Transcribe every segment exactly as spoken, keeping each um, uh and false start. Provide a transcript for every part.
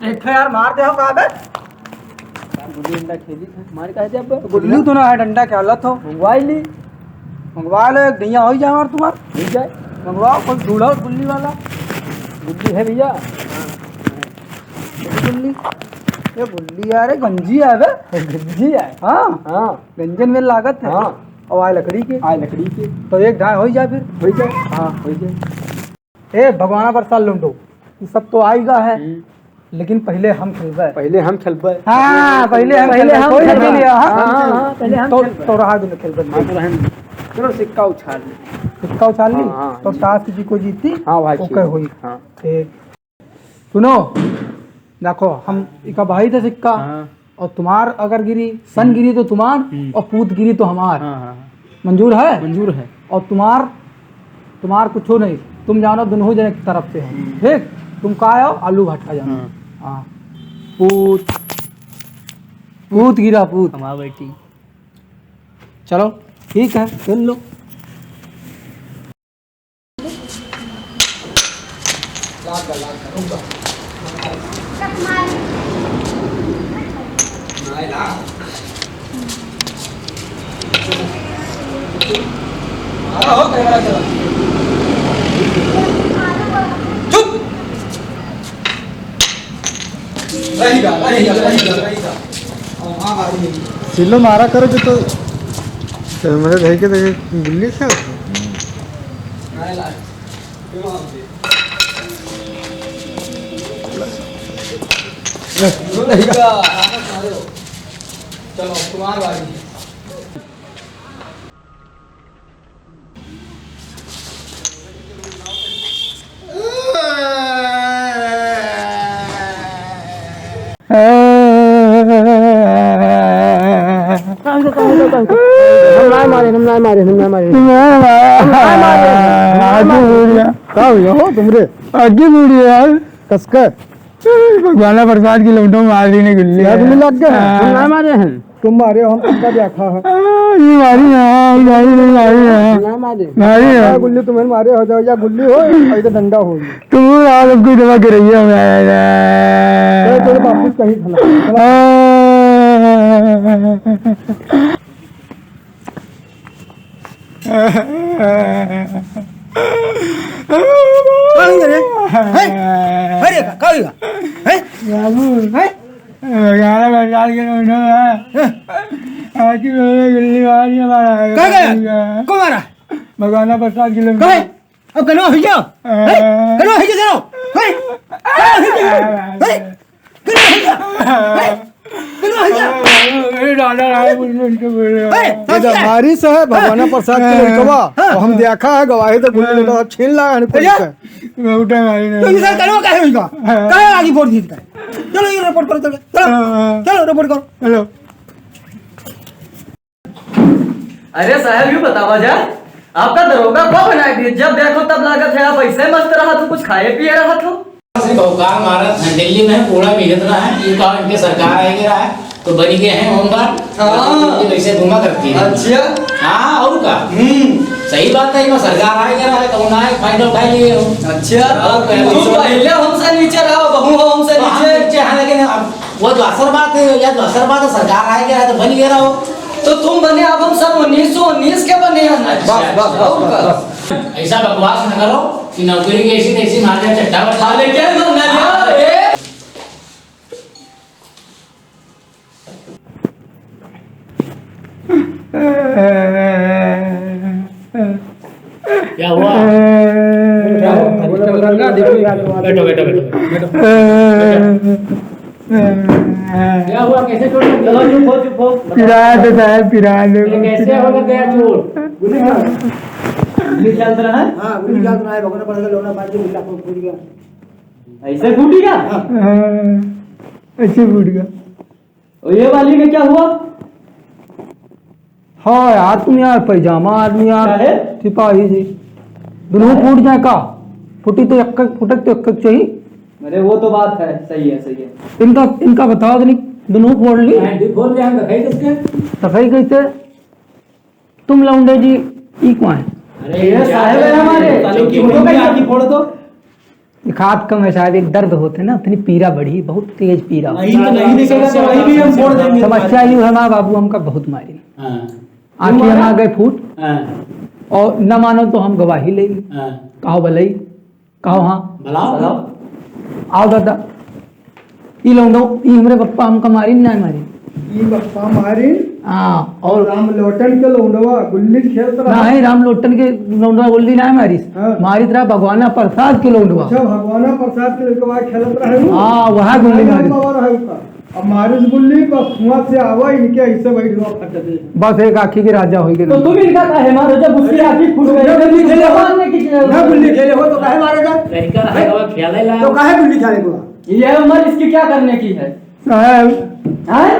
एक ठो यार मार दे हो का बे? यार, गुल्ली डंडा खेली था, मार काहे दे अब? गुल्ली तो ना है, डंडा क्या लत हो? मंगवा ली। मंगवा लो, एक ढैया हो ही जाए और तुम्हार। हो जाए। मंगवाओ, कोई ढूंढो गुल्ली वाला। गुल्ली है भैया? गुल्ली? ये गुल्ली यार, ये गंजी है बे। गंजी है? हाँ। हाँ। गंजन में लागत है। हाँ। और आए लकड़ी के। आए लकड़ी के। तो एक ढाई हो ही जाए फिर। हो ही जाए। हाँ। हो ही जाए। ए, भगवाना प्रसाद लौंडो, ई सब तो आइगा है, हम्म। लेकिन पहिले हम खेलबे। पहिले हम खेलबे। हाँ, पहिले हम पहिले खेलबे। हम कोई खेलबे। नहीं लिया, हाँ? हाँ, हाँ, हाँ, पहिले हम तो, खेलबे। तो रहा दो खेलबे। हाँ, तो रहन दो। चलो, सिक्का उछाल ले। सिक्का उछाल ली? हाँ, हाँ, तो जी। Task जी को जीती, हाँ, भाई, ओके ठीक। हुई। हाँ। ठीक। सुनो, देखो, हम इका भाई थे सिक्का, हाँ। और तुम्हार अगर गिरी, सन हम्म। गिरी तो तुम्हार, हम्म। और पूत गिरी तो हमार। हाँ, हाँ, हाँ। मंजूर है? मंजूर है। और तुम्हार, तुम्हार कुछो नहीं, तुम जानो दोनों जने की तरफ से हो। हम्म। ठीक? तुम का हो? आलू भट्टा जानो। हाँ। हाँ। पूत, पूत गिरा, पूत। हमार बेटी। चलो, ठीक है, खेल लो। चुप। रही जा, रही जा, रही जा, रही जा। हाँ, हाँ, हाँ, रही जा। सिल्लो मारा करो जो तो, तो मेरे भाई के देखे गुल्ली क्या होती है? नहीं ला। क्यों आप दे? रही जा, हाँ, हाँ, रही जा। चलो, तुम्हारी बारी है। हम नाय मारे, हम नाय मारे, हम नाय मारे। हम नाय मारे, हम नाय मारे। आगे बढ़ गया। का हो गया हो तुमरे? आगे बढ़ गया यार। कसकर? भगवाना प्रसाद की लौंडो मार दी ने गुल्ली। क्या गुल्ली लग गया? हाँ। हम ना मारे हैं। तुम मारे हो, हम तुमका देखा है। हाँ, ये मारी है, ये मारी है, ये मारी है। ना मारे। मारी है। हाँ, गुल्ली तुम्हें मारे हो जाओ, या गुल्ली हो, या तो डंडा हो। तुम रात को दवा कर रही हो, मैं चलो, चलो, वापस कहीं खाना। हाँ। का हुआ रे? हैं? अरे, का, का हुआ? हैं? बाबू। हैं? भगवाना प्रसाद के लौंडो है। हैं? आज की मेरे गुल्ली मारी हमारा। का गया? को मारा? भगवाना प्रसाद के लौंडो। कहे? अब कनो हो गया? हैं? कनो हो गया, कनो? हैं? कनो हो गया? हैं? कनो हो गया? हैं? कनो हो गया? अरे दादा, राय बोल रहे, उनके बोल रहे हैं। हैं? ये तो हमारी से है, भगवाना प्रसाद के लड़कवा। हाँ। और हम देखा है, गवाही तो गुल्ली डंडा सब छीन ला है, पुलिस है। मैं उठा मारी नहीं। तो इधर कनो काहे हुई का? हाँ। काहे आगे बोल दी का? चलो, ये रिपोर्ट करो, चलो, चलो। हाँ, हाँ। चलो, रिपोर्ट करो। हेलो। अरे साहब, यूं बतावा जा, आपका दरोगा कब बनाए दिए? जब देखो तब लागत है आप ऐसे मस्त रहत हो, कुछ खाए पिए रहत हो। सिर्फ भौकाल मारत हैं, दिल्ली में पूरा मिलत रहा है, ये कहा इनके सरकार आए के रहा है, तो बन गए हैं होमगार्ड। हाँ। ये वैसे घुमा करती है। अच्छा। हाँ, और का? हम्म। सही बात है, इनका सरकार आए के रहा है, तो उन्हें फायदा उठा लिए हो। अच्छा। और क्या? तुम पहले हमसे नीचे रहो, बहू हो हमसे हाँ, नीचे। नीचे, हाँ, लेकिन अब वो तो असर बात है, या तो असर बात है, सरकार आए के रहा है, तो बन गया रहो। तो तुम बने, अब हम सब उन्नीस सौ उन्नीस के बने हैं। अच्छा, बस, बस, बस, और बस, का? बस। ऐसा बकवास न करो कि नौकरी की ऐसी तैसी मार दिया, चट्टा बता। हाँ, लेकिन हम ना लिया, ए? क्या हुआ? क्या हुआ? बैठो, बैठो, बैठो, बैठो। क्या हुआ? कैसे चोट लगी? चलो, चुप हो, चुप हो। पिरा देता है, पिरा दे। अरे, कैसे हो गया चोट? गुल्ली खेल। गुल्ली खेल रहा है? हाँ, गुल्ली खेल रहा है, भगवान पड़ गया, लोना मार के गुल्ला को फूट गया। ऐसे फूट गया? हाँ। हाँ, ऐसे फूट गया। और ये वाली में क्या हुआ? हाँ यार, तुम यार पैजामा आदमी यार, क्या है? सिपाही जी, दोनों फूट जाए का? फुटी तो एक, फुटक तो एक चाहिए। अरे वो तो बात है, सही है, सही है। इनका, इनका बताओ तो नहीं, दोनों फोड़ ली। हाँ, फोड़ लिया, हम दिखाई किसके? दिखाई कैसे? तुम लौंडे जी, ई कौन है? अरे, ये साहब है हमारे, साले की उनको कहीं आँखी फोड़ दो। एक हाथ कम है साहब, एक दर्द होते ना, उतनी पीरा बढ़ी, बहुत तेज पीरा होती। नहीं तो नहीं देखेगा तो वही भी हम फोड़ देंगे। समस्या यूँ है, माँ बाबू हमका बहुत मारी। हाँ। आँखी हमार गए फूट। हाँ। और न मानो तो हम गवाही ले। हाँ। कहो भलई, कहो हाँ। बुलाओ। बुलाओ। आओ दादा। ई लौंडो, ई हमरे पप्पा हमका मारी ना मारी। ई पप्पा मारी? हाँ, और और राम लोटन के लौंडवा गुल्ली खेलत रहा। नहीं, राम लोटन के लौंडवा गुल्ली ना मारिस। हाँ। मारित रहा भगवाना प्रसाद के लौंडवा। अच्छा, भगवाना प्रसाद के लौंडवा खेलत रहे उ? हाँ, वह गुल्ली नहीं, मारिस। बाबा रहे उसका। अब मारिस गुल्ली, बस हुआं से आवा, इनके ऐसे बैठ हुआ फट दे। बस एक आँखी के राजा होई के तो नहीं। तुम इनका काहे मारो जब उसकी आँखी फूट गई? ना गुल्ली खेले हो, मारने की जरूरत ना गुल्ली खेले हो तो काहे मारेगा? लड़का है, वो खेले ला। तो काहे गुल्ली खेले को? ये उम्र इसकी क्या करने की है? साहब। हैं?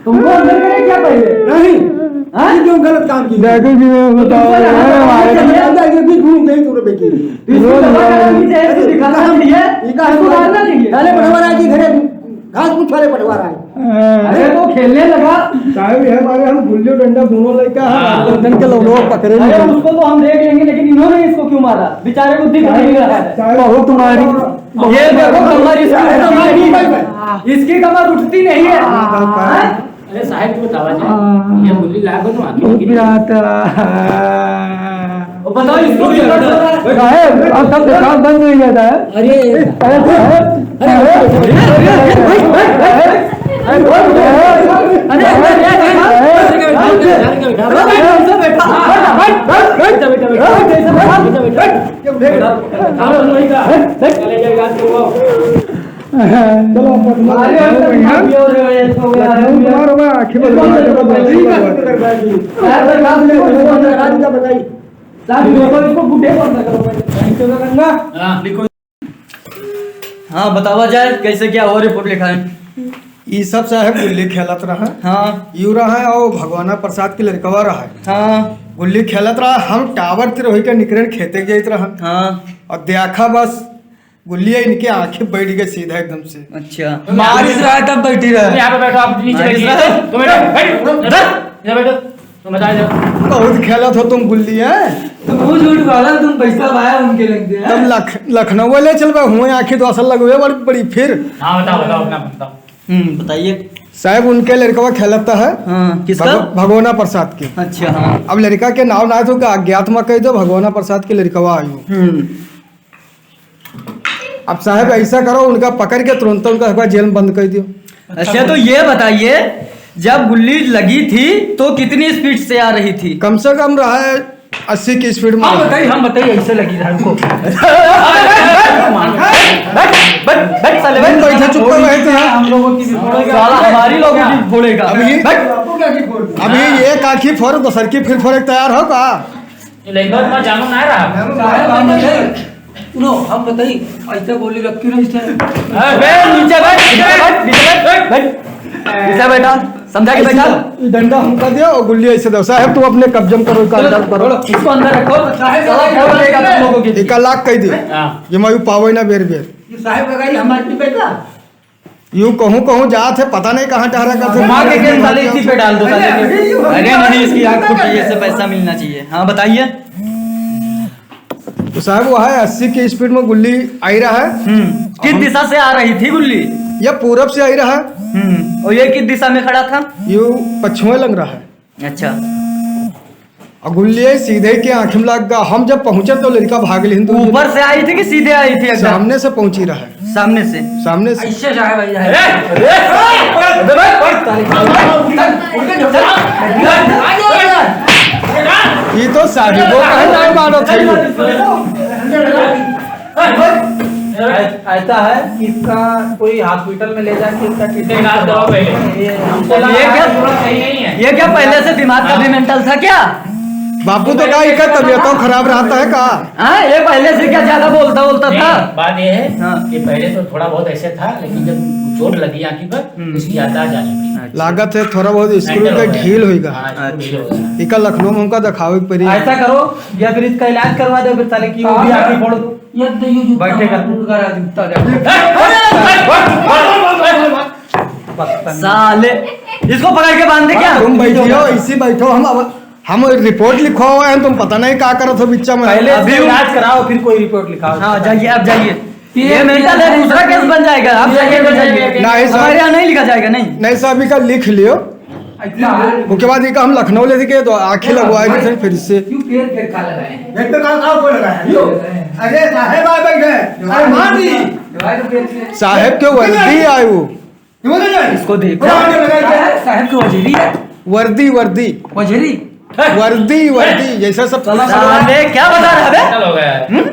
तुमको अंदर करे क्या पहले? नहीं। हैं? ये क्यों गलत काम की? देखो जी, मैं तो बताओ, तुमको लगा अरे था हमारे कि ये अंदर ये भी घूम गई तू रे बेटी। तो इसको रोज दबा कर मारो। नीचे है, इसको दिखाना चाहिए, ये कहाँ इसको मारना चाहिए। साले पटवार आए जी घरे, घास पूछ वाले पटवार आए। हाँ। अरे वो खेलने लगा। साहब, ये हमारे हम गुल्ली डंडा दोनों लेके हाँ। हम के लोग पकड़े अरे नहीं। उसको तो हम देख लेंगे, लेकिन इन्होंने इसको क्यों मारा? बेचारे को दिख नहीं रहा है। साहब, बहुत मारी। ये देखो कमर इसकी उठती नहीं है। इसकी कमर उठती नहीं है। हाँ? अरे साहब, तू बतावा जाए। हाँ। ये गुल्ली लागो तो आँखी बहुत लगी। गिरा था। वो बताओ, इसको भी कर दो। साहब, अब सब काम बंद हो गया था। अरे। अरे, साहब। अरे, अरे, अरे, अरे, अरे, चलो, आप अरे, अरे, अरे, अरे, अरे, अरे, अरे, लखनऊ कुमार हुआ, आखिर इसको बदलवा दे, बदलवा दे। साहब, देखो, इसको बूढ़े को अंदर करो, भाई। हाँ, लिखो। हाँ, बतावा जाए, कैसे क्या हो, रिपोर्ट लिखाए। ई सब साहब गुल्ली खेलत रहा। हाँ। यू रहा और भगवाना प्रसाद के लड़कवा रहा। हाँ। गुल्ली खेलत रहा, हम टावर तिरोही के निकरन खेते जाइत रहा। हाँ। और देखा बस, गुल्लिया इनके आँखें बैठ गए सीधा एकदम से। अच्छा। मारिस रहा तब बैठी रहे। तुम यहाँ पे बैठो, आप नीचे मारिस बैठिए। रहा। तुम बैठो, बैठो, इधर बैठो। तुम बता दो। बहुत खेलत हो तुम गुल्ली, हैं? तुम वो झूठ बोला, तुम पैसा पाया उनके लग गया। तब लख-, लखनऊ ले चलबे, हुए आँखें तो असल लगवे बड़ी, बड़ी फिर। हाँ, बताओ, बताओ, अपना बताओ। हम्म, बताइए। साहब, उनके लड़कवा खेलत है। हाँ, किसका? भगो-, भगोना प्रसाद के। अच्छा, हाँ। अब लड़का के नाव ना तो का अज्ञात में कह दो, भगोना प्रसाद के लड़कवा आयो। हम्म। अब साहब ऐसा करो, उनका पकड़ के तुरंत उनका एक बार जेल में बंद कर दियो। अच्छा, तो ये बताइए, जब गुल्ली लगी थी तो कितनी स्पीड से आ रही थी? कम से कम रहा है अस्सी की स्पीड में। हम बताइए, हम बताइए, ऐसे लगी था हमको। बैठ, बैठ, बैठ, साले, बैठ। बैठा चुप कर रहे थे। हम लोगों की भी फोड़ेगा। साला हमारी लोगों की भी फोड़ेगा। अभी, बैठ। अभी एक आँखी फोड़, दूसर की फिर फोड़े के तैयार हो का? ये लइका तुम्हारा जानू ना रहा। साहब, हम बताई, सुनो, हम बताई, ऐसे बोली रखी ना इसे। अरे, नीचे बैठ, नीचे बैठ, नीचे बैठ, बैठ, बैठ। नीचे बैठा, समझा के बैठा। ऐसे ई डंडा हमका दे और गुल्ली ऐसे दो। साहब, तू अपने कब्जे में करो, चलो, कागजात करो। चलो, इसको अंदर रखो। साहब, साला फोड़ देगा तुम लोगों की। इका लाख कह दे। हाँ। ये मायू पावे ना बेर बेर। ये साहब लगाई हमारे पे बैठा। यूं कहूं कहूं जात है, पता नहीं कहां टहरा करते। घुमा के के साले इसी पे डाल दो, साले के। अरे, अरे, अरे, नहीं, इसकी आंख फूट गई है, इससे पैसा मिलना चाहिए। हाँ, बताइए। तो साहब, वो है अस्सी की स्पीड में गुल्ली आई रहा है। हम्म, किस दिशा से आ रही थी गुल्ली? ये पूरब से आई रहा है। हम्म, और ये किस दिशा में खड़ा था? ये पछुए लग रहा है। अच्छा। और गुल्ली सीधे के आँख में लग गया। हम जब पहुँचे तो लड़का भाग लेन। ऊपर से आई थी कि सीधे आई थी एकदम? सामने से पहुँची रहा है। सामने से? सामने से। ऐसे जाए भाई, जाए। ये तो साहिबों का है, नहीं मानो थे। ऐ-, ऐसा है कि इसका कोई हॉस्पिटल में ले जाके इसका ट्रीटमेंट इलाज करवाओ पहले। ये हमको लगा ये क्या, जरूरत सही नहीं है। ये क्या पहले से दिमाग का भी मेंटल था क्या? बापू तो कहा, इसका तबीयत तो खराब रहता है का? हाँ, ये पहले से क्या ज्यादा बोलता, बोलता नहीं, था? बात ये है हाँ। कि पहले तो थोड़ा बहुत ऐसे था, लेकिन जब चोट लगी आंखी पर, हम्म। उसकी याददाश्त जा चुकी है। अच्छा। लागत है थोड़ा बहुत स्क्रू का ढील होइगा। हाँ, स्क्रू ढील होइगा। इका लखनऊ में हमका दिखावे के पड़ी। ऐसा करो, या फिर इसका इलाज करवा दो, फिर साले की वो भी आंखी फोड़ दो। ये तो ये जूता बैठेगा। टूट गया जूता। साले, इसको पकड़ के बांध दे क्या? तुम बैठियो, इसी बैठो, हम अब हम रिपोर्ट लिखवा हुआ है, तुम पता नहीं का करत हो बिच्चा में। पहले अभी इसका इलाज कराओ, फिर कोई रिपोर्ट लिखाओ। हाँ, जाइए, आप जाइए। ये ये मेंटल है, दूसरा केस बन जाएगा। आप जाइए, जाइए। नहीं साहब। हमारे यहाँ नहीं लिखा जाएगा, नहीं। नहीं साहब, इका लिख लियो। अच्छा। उसके बाद इका हम लखनऊ ले के तो आँखें लगवाए भी थे फिर से। क्यों पेड़ पे का लगाए हैं? पेड़ पे का, का को लगाए हैं? लो। अरे साहेब आ बैठे हैं। अरे मार दी। दवाई तो पेड़ पे। साहेब के वर्दी आए वो। इसको देखो। साहेब, साहेब की वजीरी है। वर्दी, वर्दी। वजीरी? वर्दी, वर्दी, जैसा सब साला, साला, ये क्या बता रहा है बे? पागल हो गया है। हम्म?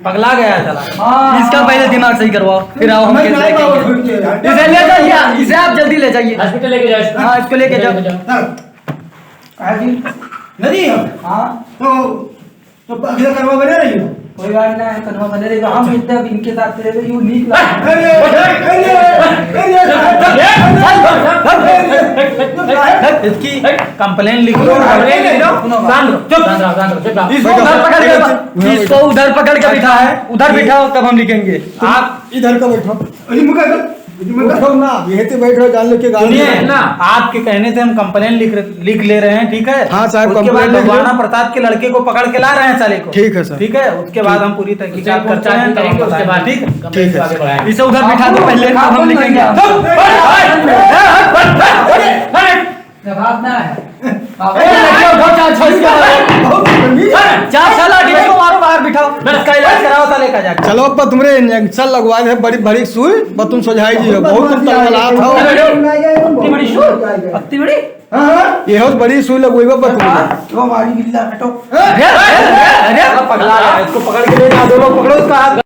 पगला गया है साला। हाँ। इसका पहले दिमाग सही करवाओ, फिर आओ हम समझ में आएगा वो। इसे ले जाइए, इसे आप जल्दी ले जाइए। हॉस्पिटल लेके जाओ इसको। हाँ, इसको लेके जाओ। लेके जाओ। हाँ जी। नहीं है। हाँ। तो तो अगला कनवा बने रही हो। कोई बात ना है, कनवा बने रही। हम इतना इनके साथ रहे, यूं नीक लगा। अरे, अरे, अरे, अरे, इसकी कंप्लेन लिख लो। सुनो, सुनो, सुनो। शांत रहो, चुप। शांत रहो, शांत रहो, चुप रहो। इसको उधर पकड़ के, इसको उधर पकड़ के बिठा है, उधर बिठाओ, तब हम लिखेंगे। आप इधर का बैठो। अरे, मुका दो। उठो ना, यहीं पे बैठ रहो, जान लेके गाड़ी सुनिए, में। ना, आपके कहने से हम कंप्लेन लिख, लिख ले रहे हैं, ठीक है? हाँ साहब, उसके बाद कंप्लेन लिख लो। भगवाना प्रसाद के लड़के को पकड़ के ला रहे हैं साले को। ठीक है सर। ठीक है, उसके बाद हम पूरी तहकीकात करते हैं, तब हम बताएंगे, उसके बाद, ठीक है? ठीक है सर। इसे उधर बिठा दो पहले, तब हम लिखेंगे। जवाब ना है। अरे, लड़कियों को चार छह इसके बाद। चार साल आदमी को मारो, बाहर बिठाओ। इसका इलाज कराओ साले का जाके। चलो, अब तुमरे इंजेक्शन लगवा दे, बड़ी, बड़ी सुई, बस तुम सुझाई जी हो, बहुत तुम तलतलात हो। अरे, इतनी बड़ी सुई? इतनी बड़ी? हाँ, हाँ। ये हो बड़ी सुई लगवाई बा, बस तुमरे। वो हमारी बिल्ला, हटो। अरे, अरे, अरे, अरे, पगला रहा है, इसको पकड़ के ले जाओ, दो लोग पकड़ो इसका हाथ।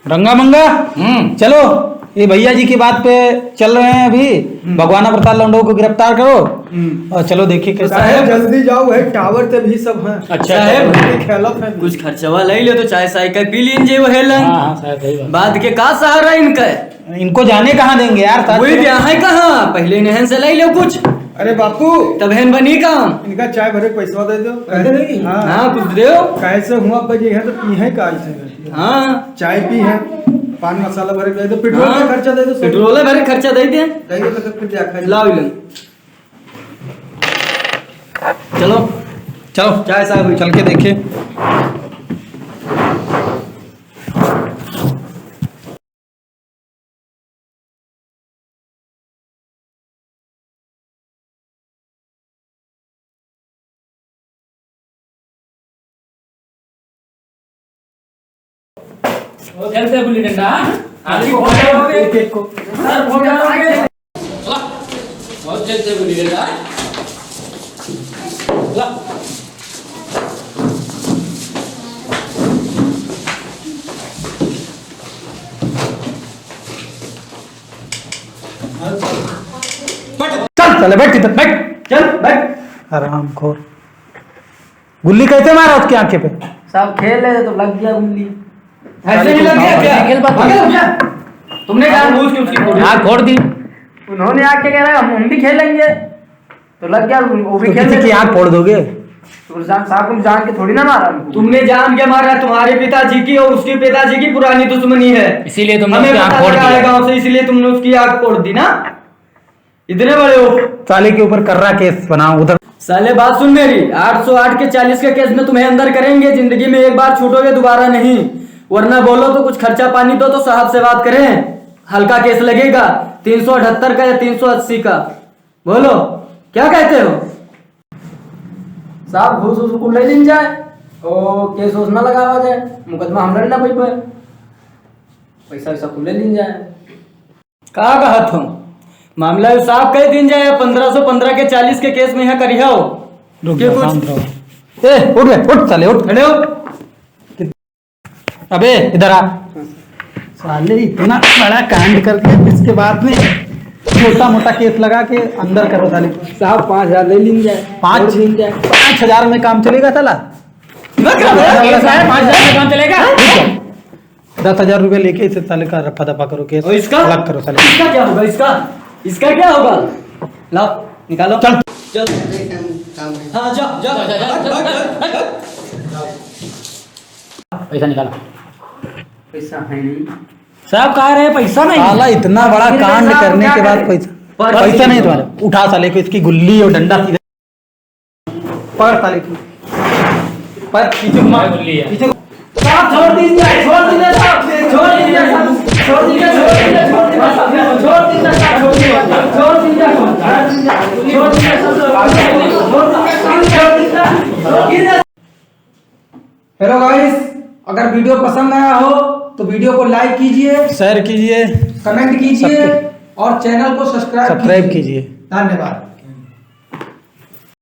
रंगा मंगा, हम्म। चलो, ये भैया जी की बात पे चल रहे हैं अभी। हम्म। भगवाना प्रसाद लौंडो को गिरफ्तार करो। हम्म। और चलो, देखिए कैसा साहेब, है। जल्दी जाओ, है टावर ते भी सब हैं। अच्छा, साहेब, साहेब। खेलत हैं। कुछ खर्चवा ले लो तो चाय साय का पी लीन जे, वो हेलन। हाँ, हाँ, साहब, सही बात। बाद के का सहारा इनका है? इनको जाने कहाँ देंगे यार, साथ वही में। ब्याह है कहाँ, पहले नहन से ले लो कुछ। अरे बापू। तब हेन बनी काम। इनका चाय भरे पैसा दे दो। अरे नहीं। हाँ। हाँ, कुछ दे दो। कैसे हुआ बजे है तो पी है काल से। हाँ। चाय पी है, पान मसाला भरे दे दो, पेट्रोल हाँ। का खर्चा दे दो, सब। पेट्रोल भरे खर्चा दे दे। दे दो तो फिर क्या खर्चा? लाओ इलन। चलो। चलो। चाय साहब। चल के देखिए। बहुत जल्द से गुल्ली डंडा, हाँ? आदमी को एक एक को। सर, बहुत जल्द आगे। चला। बहुत जल्द से गुल्ली डंडा। चला। चल, चले, बैठ इधर, बैठ, चल, बैठ। हरामखोर। गुल्ली कैसे मारा उसकी आंखें पे? साहब, खेल रहे थे तो लग गया गुल्ली। ऐसे नहीं लग गया क्या? खेल पाता। पागल हो गया? तुमने जानबूझ के उसकी फोड़ी। आँख फोड़ दी। उन्होंने आके कह रहा है, "हम, हम भी खेलेंगे।" तो लग गया, वो भी तो खेल किसी की लेते। आँख फोड़ दोगे? तो साहब, साहब, तुम जान के थोड़ी ना मारा हमको। तुमने जान के मारा, तुम्हारे पिताजी की और उसके पिताजी की पुरानी दुश्मनी है। इसीलिए तुमने हमें उसकी आँख पता फोड़ लगा दी। है गाँव से, इसीलिए तुमने उसकी आँख फोड़ दी ना। इतने बड़े हो। साले के ऊपर कर्रा केस बनाओ उधर। साले, बात सुन मेरी, आठ सौ आठ के चालीस के केस में तुम्हें अंदर करेंगे, जिंदगी में एक बार छूटोगे, दोबारा नहीं, वरना बोलो तो कुछ खर्चा पानी दो तो साहब से बात करें, हल्का केस लगेगा, तीन सौ अठहत्तर का या तीन सौ अस्सी का। बोलो, क्या कहते हो? साहब, घूस उसको ले लीन जाए और केस उस ना लगावा जाए, मुकदमा हम लड़ ना पाई पाए, पैसा वैसा को ले लीन जाए। का कहत हो? मामला साफ कह दीन जाए, पन्द्रह सौ पन्द्रह के चालीस के केस में यहाँ करिया हो। रुक के जा, कुछ शांत रहो। ए, उठ बे, उठ साले, उठ। खड़े हो। अबे, इधर आ। साले इतना बड़ा कांड करके इसके बाद में छोटा मोटा केस लगा के अंदर करो साले। साहब, पाँच हजार ले लीन जाए। पाँच? ले लीन जाए। पाँच हजार में काम चलेगा साला? केस है, पाँच हजार में काम चलेगा? रुक जाओ। दस हजार रुपये लेके इसे साले का रफा दफा करो, केस और इसका? अलग करो साले। इसका क्या होगा? इसका, इसका क्या होगा? लाओ, निकालो। चल। चल। हाँ, जा, जा। पैसा निकालो। पैसा है नहीं। साहब कह रहे हैं पैसा नहीं। साला इतना बड़ा कांड करने के बाद पैसा, पैसा नहीं तुम्हारे। उठा साले को, इसकी गुल्ली और डंडा सीधे। पकड़ साले की। पर पीछे घुमा, पीछे। साहब, छोड़ दीजिए, छोड़ दीजिए साहब, छोड़ दीजिए साहब, छोड़ दीजिए, छोड़ दीजिए, छोड़ दीजिए साहब, छोड़ दीजिए साहब, छोड़ दीजिए, छोड़ दीजिए, छोड़ दीजिए, छोड़ दीजिए। Hello guys, अगर video पसंद आया हो तो video को like कीजिए, share कीजिए, comment कीजिए और channel को subscribe कीजिए। धन्यवाद।